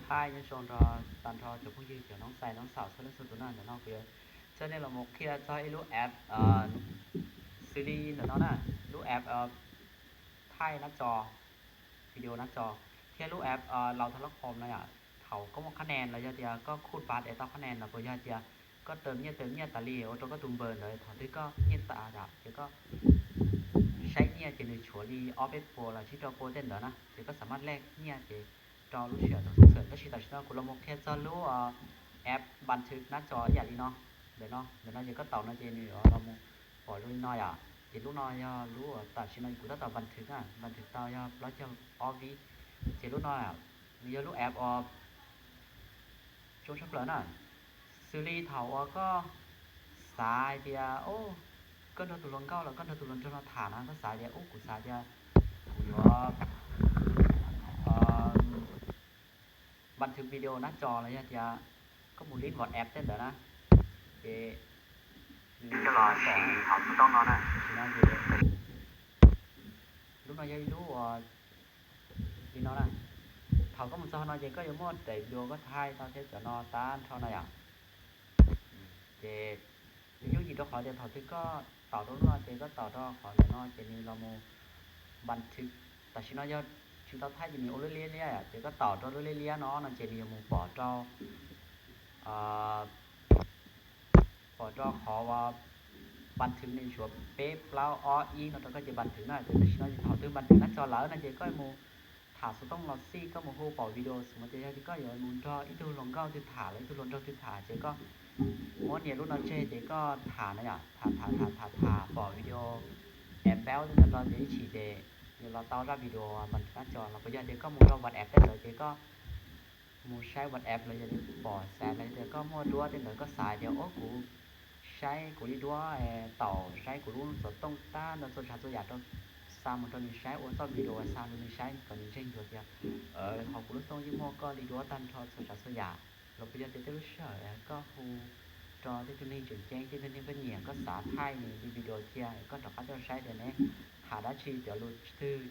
Hi, nyob zoo rau tag nrho cov phooj ywg cov noob xais noob xaum txhua leej txhua tus na. Ntawm no kuv yuav coj nej los mus qhia txog ib lub app xws li ntawm no na, lub app thaij nab tso, video nab tso, thiab lub app laus tha lab khom no yom. Thaum koj muaj qhab nen los yog tias koj khum pas es tau qhab nen los puas yog tias koj tawm nyiaj tawm nyiaj tas li ua rau koj tus npawb ntawd thaum twg koj nyiaj tas yom, ces koj saib nyiaj ces nws tshuav li ob peb puas los tsib rau puas tej ntawd na, ces koj xam maj lej nyiaj ces rau lub sij hawm thaum xub xwm. Tab sis tam sim no kuv los mus qhia txog lub app npas thwv nab tso ib yam li no. Ntawm no, ntawm no ces koj taus no ces nws yuav los mus pom zoo li no yom. Ces lub no yog lub tam sim no kuv tab tom npas thwv na, npas thwv tau yog plaub caug ob vib. Ces lub no nws yog lub app uas zoo tshaj plaws na. Xws li thaum uas koj xav hais tias, o, koj nrog tus hluas nkauj los koj nrog tus hluas nraug no tham na, koj xav tias, u, kuv xav tias kuv yuav npas thwv video nab tso los yog tias koj mus lib WhatsApp tej ntawd na, ces nws los tom no na. Tam sim no ces lub no yog ib lub uas li no na. Thaum koj mus txog no ces koj yuav muaj daim video koj thaij tau thiab cov no tag nrho no yom. Ces nws yooj yim rau qhov tias thaum twg koj taus rau lub no ces koj taus rau qhov ntawm no ces nws los mus npas thwv. Tam sim no yog tsis tau thaij ces nws ua lub liab liab yom, ces koj taus rau lub liab liab no no ces nws yuav mus pom rau, pom rau qhov uas npas thwv, nws tshuav peb plaub ob ib no rau koj ces npas thwv na. Ces tam sim no ces thaum twg npas thwv nab tso lawm no ces koj mus tham xov tooj los xij, koj mus hu pom video, xws li tias yog tias koj yuav mus nrog ib tug hluas nkauj twg tham los ib tug hluas nraug twg tham ces koj muab nias lub no tseg ces koj tham na yom, tham tham tham tham tham pom video es npaub tej ntawd rau ces ib chim ces yuav los tau zaj video npas thwv nab tso. Los puas yog tias koj mus rau WhatsApp tej ntawd ces koj mus saib WhatsApp los yog tias pom xav los yog tias koj muaj duab tej ntawd koj xav tias, o, kuv saib kuv li duab, taum saib kuv lub xov tooj tag nrho txhua tsav txhua yam rau, xa mus rau nws saib, ua txoj video xa rau nws saib kom nws ntseeg dua tias, o, hauv kuv lub xov tooj yeej muaj koj li duab tag nrho txhua tsav txhua yam. Los puas yog tias tej lub sij hawm koj hu rau tej tug neeg tseem ceeb, tej tug neeg koj nyiam, koj xav thaij nws li video cia, koj rov qab coj saib tias neb tham dab tsi, cov lus twg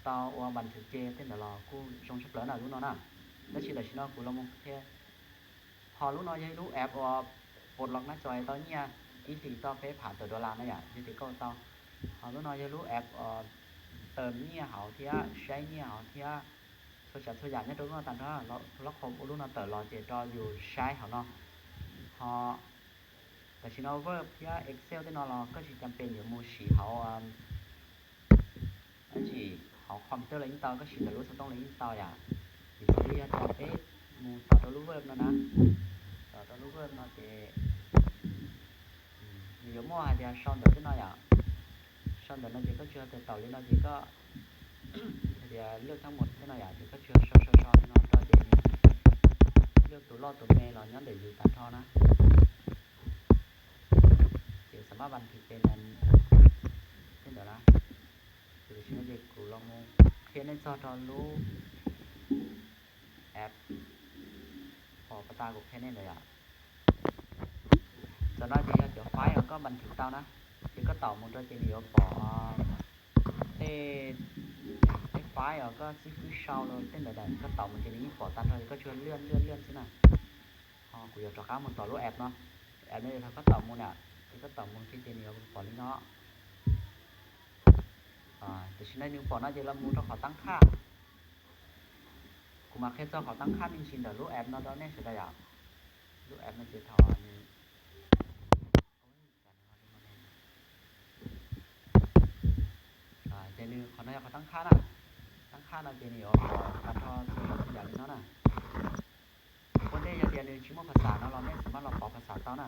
tau ua npas thwv ces tej ntawd los kuj zoo tshaj plaws na lub no na. Tab sis tam sim no kuv los mus qhia, ho lub no yog ib lub app uas pos los nab tso tau nyiaj ib hlis tau peb phav tawm dollar na yom, yog tias koj tau. Ho lub no yog lub app uas tawm nyiaj hauv thiab saib nyiaj hauv thiab txhua tsav txhua yam nyob rau lub no tag nrho. Lub qhov ua lub no tawm los ces rau yus saib hauv no. Ho tam sim no Word thiab Excel tej no los koj tsis cam pes yuav mus siv hauv dab tsi, hauv computer los yeej tau, koj siv ntawm lub xov tooj los yeej tau yom. Vim xws li yog tias peb mus tom rau lub Word no na, tom rau lub Word no ces nws yuav muaj hais tias sau ntawv tej no yom. Sau ntawv no ces koj tsuas tias taum li no ces koj hais tias lwj thab mus tej no yom, ces koj tsuas sau sau sau li no rau ces nws lwj tus loj tus me los nyob ntawm yus tag nrho na. Ces xam maj npas thwv ces tej ntawd na. Ces tam sim no ces kuv los mus qhia nej txog rau lub app pom pas tas kuv qhia nej ntawd yom. Tam no ces yog cov file uas koj npas thwv tau na, ces koj taum mus rau ces nws yuav pom tej, tej file uas koj xib fwb sau los tej ntawd, koj taum mus ces nws yeej pom tag nrho, ces koj tsuas lwj lwj lwj xwb na. Ho kuv yuav rov qab mus tom lub app no, app no yog thaum koj taum mus na, ces koj taum mus kiag ces nws yuav pom li no. Tam sim no nws pom no ces los mus rau qhov tab qhaj. Kuv mam qhia txog qhov tab qhaj me ntsis ntawm lub app no rau nej sawv daws yom. Lub app no ces thaum nws, ces nws qhov no yog qhov tab qhaj na. Tab qhaj no ces nws yuav pom tag nrho txhua yam li no na. Ua ntej yog tias nws tsis muaj phas xas no los nej xam maj los pov phas xas tau na.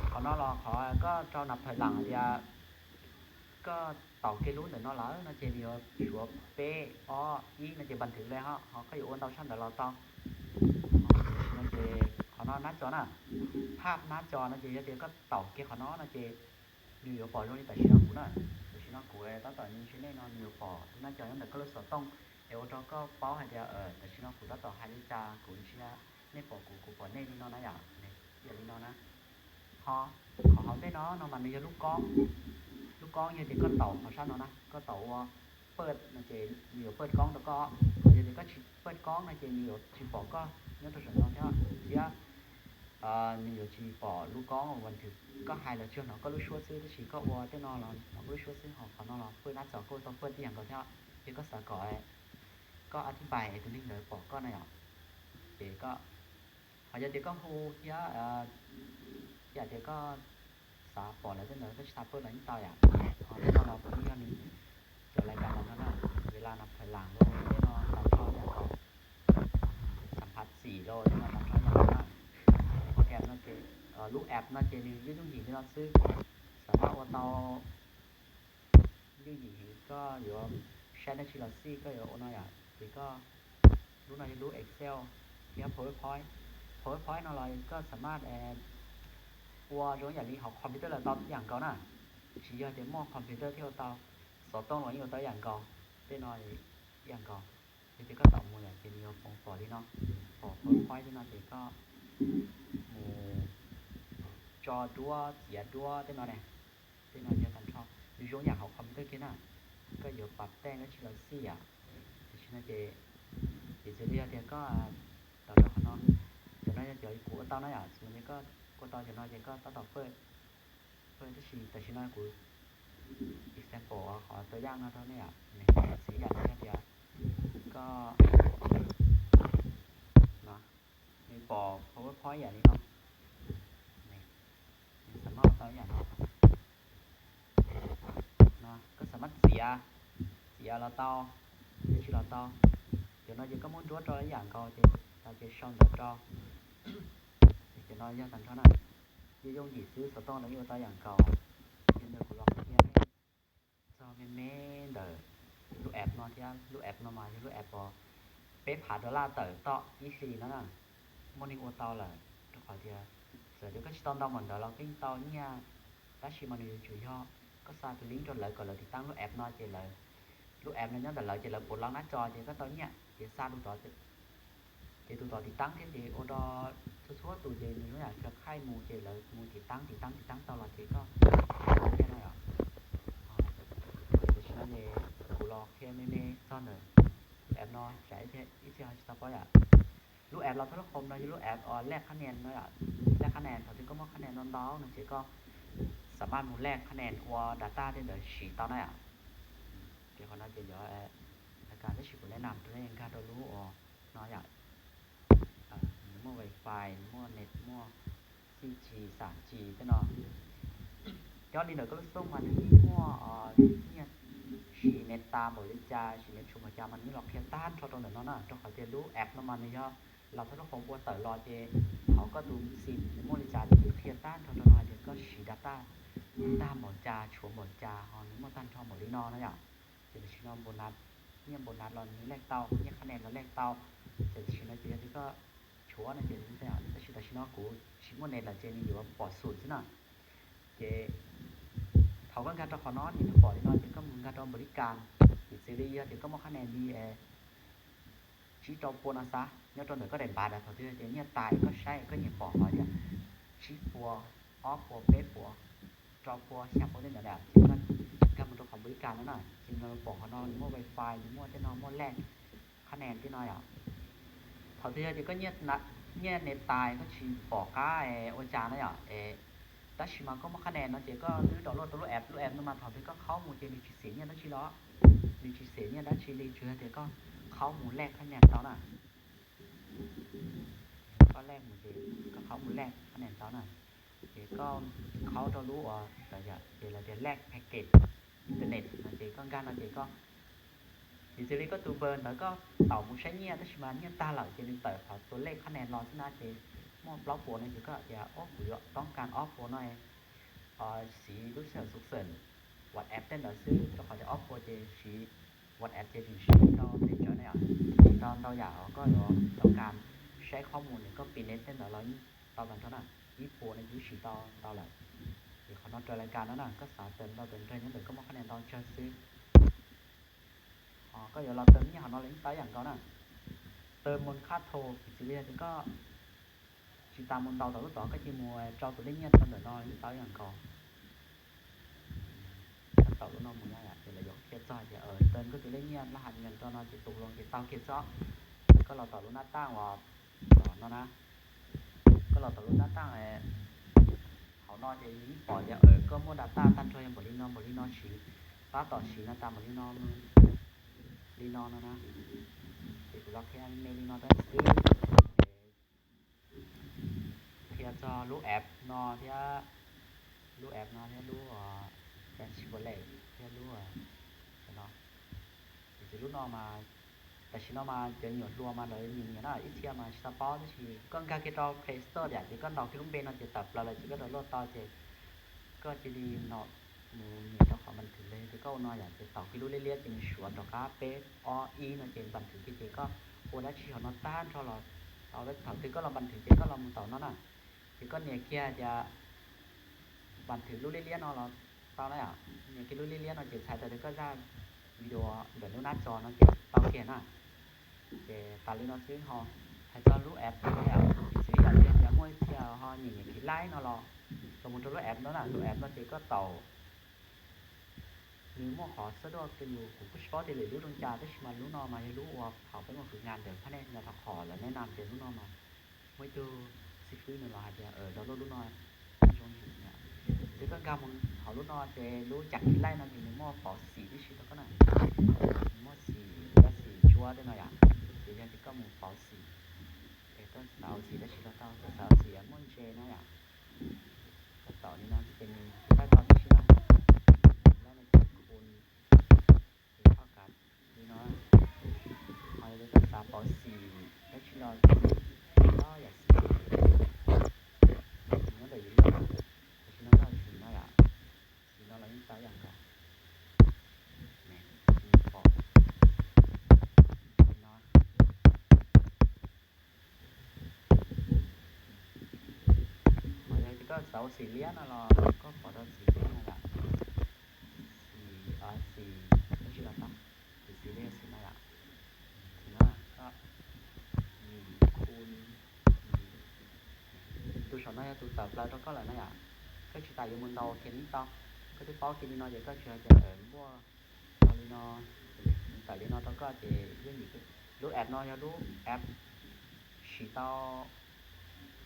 Qhov no los qhov koj rau nab thawm lam hais tias koj taum kiag lub ntawm no lawm no ces nws yuav suav peb ob ib no ces npas thwv li ho, ho koj yuav ua ntau tshaj ntawd los tau. Tam sim no ces qhov no nab tso na, phaj nab tso no ces yog tias koj taum kiag qhov no no ces nws yuav pom zoo li tam sim no kuv na. Tam sim no kuv tab tom ntsia nej no nws yuav pom nab tso nyob ntawm koj lub xov tooj es ua rau koj paub hais tias tam sim no kuv tab tom hais li cas, kuv ntsia nej pom kuv, kuv pom nej li no na yom. Ib yam li no na. Ho qhov hauv ntej no no mas nws yog lub koob. Lub koob yog tias koj taum qhov sab no na, koj taum ua paj no ces nws yuav paj koob rau koj. Yog tias koj tsis paj koob no ces nws yuav tsis pom koj nyob rau saum no thiab, thiab nws yuav tsis pom lub koob uas nws, koj hais los tsuas hnov koj lub suab xwb, tab sis koj ua tej no los hnov koj lub suab xwb, ho qhov no los paj nab txom koj tau paj tib yam nkaus thiab. Ces koj xav kom koj a thib npais es tus neeg ntawd pom koj na yom. Ces koj, ho yog tias koj hu thiab, yam tias koj xav pom lawv tej ntawd koj tsis xav paj los yeej tau yom. Ho tej no los kuv yeej yog nws cov lais kas los no na, vis las nas phais las los tej no tag nrho yam nkaus, xam phav txim los tej no tag nrho yam nkaus na. Program no ces, lub app no ces nws yooj yooj yim li no xwb, xam mab ua tau yooj yim heev. Koj yuav saib dab tsi los xij koj yuav ua no yom, ces koj, lub no yog lub Excel thiab PowerPoint. PowerPoint no los koj xam mab ua zoo yam li hauv computer los tau ib yam nkaus na, tsis yog tias muaj computer thiaj ua tau, xov tooj los yeej ua tau ib yam nkaus, tej no ib yam nkaus. Yog tias koj tau mus yom ces nws yuav pom li no, pom PowerPoint tej no ces koj mus tso duab txiav duab tej no ne, tej no yog tag nrho, nws zoo yam hauv computer kiag na. Koj yuav pas tej dab tsi los xij yom, tam sim no ces, ces xws li yog tias koj tau rau qhov no, cov no yog cov kuv ua tau na yom, xws li koj ua tau cov no ces koj tab tom paj, paj tab sis tam sim no kuv example qhov tua yaj no rau nej yom, xws yam li tias koj, no, nws pom PowerPoint yam li no, nws xam mab ua tau yam no, no koj xam mab txiav, txiav los tau, txiav tsis los tau. Cov no ces koj muab nruab rau ib yam nkaus ces, ces sau ntawv rau. Cov no yog tag nrho na, yooj yooj yim xwb, xov tooj los yeej ua tau ib yam nkaus. Ces ntawm kuv los qhia nej txog me me ntawm lub app no thiab. Lub app no mas yog lub app uas peb phav dollar tawm toj ib hlis no na, muaj neeg ua tau lawm. Rau qhov tias txawm tias koj tsis tau ntau npaum ntawd los koj yeej tau nyiaj, tab sis mas nws yuav tsum yog koj xa tus link rau lawv kom lawv tiv taab lub app no ces lawv, lub app no nyob ntawm lawv ces lawv puas loo nab tso ces koj tau nyiaj, ces xa tus tod, ces tus tod tiv taab thiab ces ua rau txhua txhua tus ces nws zoo yam cov khaij mus ces lawv mus tiv taab tiv taab tiv taab tau los ces koj tau nyiaj no yom. Ces tam sim no ces kuv los qhia me me txog ntawm lub app no tsam ib txhia ho tsis tau paub yom. Lub app Lao Thaub Lub Khoom no yog lub app uas lej qhab nia no yom. Lej qhab nia, thaum twg koj muaj qhab nia ntau ntau no ces koj xam maj mus lej qhab nia ua data tej ntawd siv tau na yom. Ces qhov no ces yog, tab sis kuv nej nam rau nej nkag rau lub uas no yom. Nws muaj wifi, nws muaj net, muaj six G, xas G tej no. Cov li ntawm koj lub xoob mas nws yeej muaj nyiaj, siv net tas npaum li cas, siv net tshuav npaum cas mas nws los qhia tag nrho rau ntawm no na, rau qhov tias lub app no mas nws yog Lao Thaub Lub Khoom ua tawm los ces hauv koj tus xim nws muaj li cas ces nws qhia tag nrho rau no hais tias koj siv data tag npaum cas, tshuav npaum cas, ho nws muaj tag nrho npaum li no na yom. Ces tam sim no nyiaj npaum nas los nws lej tau, nyiaj qhab nia los lej tau. Ces tam sim no ces yog tias koj tshuav no ces, tab sis tam sim no kuv tsis muaj net lawm ces nws yuav pom xum xwb na. Ces thaum koj nkag rau qhov no ces nws pom li no ces koj mus nkag rau npaum li cas, piv txwv li yog tias koj muaj qhab nia li tsib rau pua no xav nyob rau ntawm koj daim npav ntawd, thaum twg tias nyiaj tas koj saib koj nyiam pom qhov tias tsib puas, ob puas, peb puas, rau puas, xya puas tej ntawd na, ces koj nkag mus rau qhov npaum li cas no na ces nws pom qhov no nws muaj wifi, nws muaj tej no, muaj lej qhab nia tej no yom. Thaum twg yog tias koj nyiaj net tas koj tsis pom qab ua cas na yom, tab sis mas koj muaj qhab nia no ces koj twb download tau lub app, lub app no mas thaum twg koj qhaub mus ces nws tsis xim nyiaj dab tsi los, nws tsis xim nyiaj dab tsi li, tsuas yog tias koj qhaub mus lej qhab nia tau na. Koj lej mus ces koj qhaub mus lej qhab nia tau na. Ces koj qhaub rau lub uas tawm yam ces lawv tias lej package internet no ces koj nkag no ces koj, piv txwv li koj tus npawb ntawd koj tau mus saib nyiaj tab sis mas nyiaj tag lawm ces nws tawm qhov tus lej qhab nia los xwb na ces muaj plaub puas no ces koj tias ob, kuv yuav toob kas ob puas no, siv lub sij hawm xub xeem WhatsApp tej ntawd xwb, rau qhov tias ob puas ces siv WhatsApp ces tseem siv tau pes tsawg na yom, siv tau ntau yam uas koj yuav toob kas saib qhob mus nws, koj pis net tej ntawd los yeej tau tag nrho na, ib puas no ces siv tau ntau lawm. Ces qhov no raws lais kas no na, koj xav tawm ntau tawm nrag nyob ntawm koj muaj qhab nia ntau tsawg xwb. Ho koj yuav los tawm nyiaj qhov no los yeej tau ib yam nkaus na. Tawm mus khab thau piv txwv li tias koj tsis tas mus ntaus tom lub tod koj cia mus rau tus lej nyiaj rau ntawm no yeej tau ib yam nkaus. Tau lub no mus nyob yom, ces lawv yuav qhia txog tias tawm koj tus lej nyiaj laj has nyias rau no ces tus loo ces tau kiag txob. Koj los tom lub nab taj uas no na, koj los tom lub nab taj hauv no ces yeej pom tias koj muaj data tag nrho yog npaum li no npaum li no siv, tab tom siv no tas npaum li no, li no no na. Ces kuv los qhia me li no rau nej xwb. Qhia txog lub app no thiab, lub app no thiab lub Fancy Wallet thiab lub no. Ces lub no mas tam sim no mas cov nyuam hluas mas lawv nyiam nyiam na, ib txhia mas tsis tau paub tab sis koj nkag kiag rau Play Store yom, ces koj ntaus kiag lub npe no ces tawm plaws lawm ces koj download tau ces koj cia li no mus nias rau qhov npas thwv li ces koj ua no yom, ces tau kiag lub liab liab ces nws suav rov qab peb ob ib no ces npas thwv kiag ces koj ua dab tsi hauv no tag nrho los tau. Thaum twg koj los npas thwv ces koj los mus tau no na, ces koj nias kiag tias npas thwv lub liab liab no los tau na yom, nias kiag lub liab liab no ces txhais tau tias koj zaj video ntawm lub nab tso no ces tau kiag na. Ces tas li no xwb ho. Hais txog lub app no yom, xws li yom, yog tias muaj ib txhia ho nyiam nyiam khiv laib no los los mus rau lub app no na, lub app no ces koj tau nws muaj qhov xab duaj kws yus kuv kuj tsis paub tias lwm lub zoo cas tab sis mas lub no mas yog lub uas thaum peb mus khwv ngas ntawm phab nej nyob rau qhov lawv nej nam ces lub no mas muaj ib tug xib fwb nws los hais tias download lub no zoo yam. Ces koj nkag mus hauv lub no ces lub cam khiv laij no ces nws muaj pauv xim tib si rau koj na. Nws muaj xim, cov xim tsuab tej no yom. Ces yog tias koj mus pauv xim, es koj xav xim dab tsi los tau, koj xav xim muaj ntses na yom. Koj tau li no ces nws khiv laij tau tib si na. Khiv laij no ces khu li no, ho yog koj xav pauv xim dab tsi los xim, yam xim nyob ntawm yus lub, tam sim no koj xim no yom, xim no los yeej tau ib yam nkaus. Pom li no. Ho yog tias koj xav ua xim liab no los koj pom rau xim liab no yom, xim, xim dab tsi los tau, xim xim liab xim no yom, xim no koj yim khu, tus saum no yog tus tawm plaws rau koj lawm na yom. Koj tsis tas yuav mus ntaus kiag li tau, koj twb paub kiag li no ces koj tsis hais tias npuaj tau li no, tawm li no rau koj ces yeej yim. Lub app no yog lub app siv tau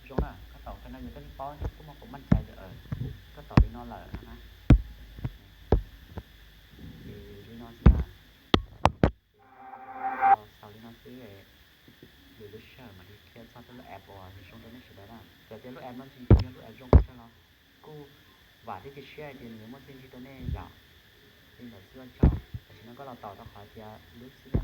zoo na, koj tau qhov no ces koj twb paub, koj muaj qhov meej cai tias koj tau li no lawm no na. Ces li no xwb na. Xaus li no xwb, lwm lub sij hawm mam li qhia txog tej lub app uas zoo rau nej sawv daws na. Txawm tias lub app no tsis yog lub app zoo pes tsawg los kuj vam thiab cia siab hais tias nws yuav muaj txiaj ntsig rau nej yom. Li ntawd xwb, ua tsaug. Tam sim no koj los tau rau qhov tias lub xwb na.